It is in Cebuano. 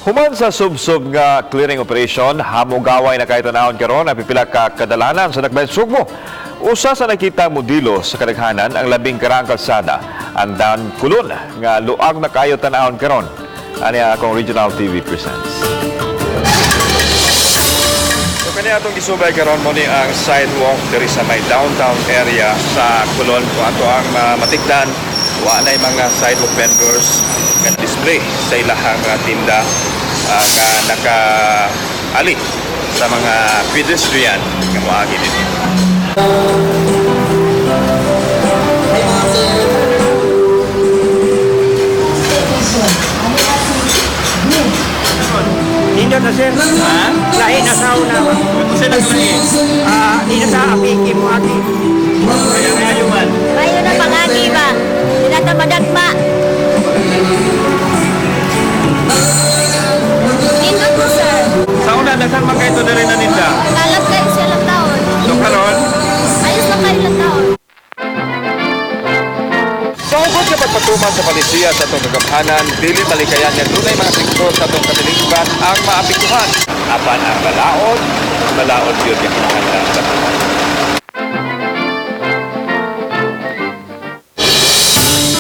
Human sa subsob nga clearing operation, hamugaway na kahit tanawon karon ang pipila ka kadalanan sa Dakbayan Sugbo. Usa sa nakita modelo sa kadaghanan ang labing karaang kalsada, ang Dan Kulon nga luag na kayo tan-awon karon. Ani ang akong Regional TV presents. So kani atong gisubay karon mo ni ang sidewalk diri sa may downtown area sa Colon. Kung ato ang matikdan, wa nay mga sidewalk vendors nga display sa ilahang tinda nga naka-ali sa mga pedestrian nga moagi dito. Nindot na, sir. Ha? Lahi na sa una. Kasi naglahi. Ah, di na sa apiki mo agi. Kaya ngayon man. Mayo na pangagi ba? Di na ta madagma. Nindot mo, sir. Sa una daghan man kay diri na ninda. Kalat kayo siya lang taon. So karon, Ayos lang kayo lang taon. Sa hugot sa pagpatuman sa palisiya sa atong kagamhanan, dili malikayan nga dunay mga sektor sa atong katilingban ang maapektuhan. Apan ang balaod, balaod yun nga kinahanglan sa tanan.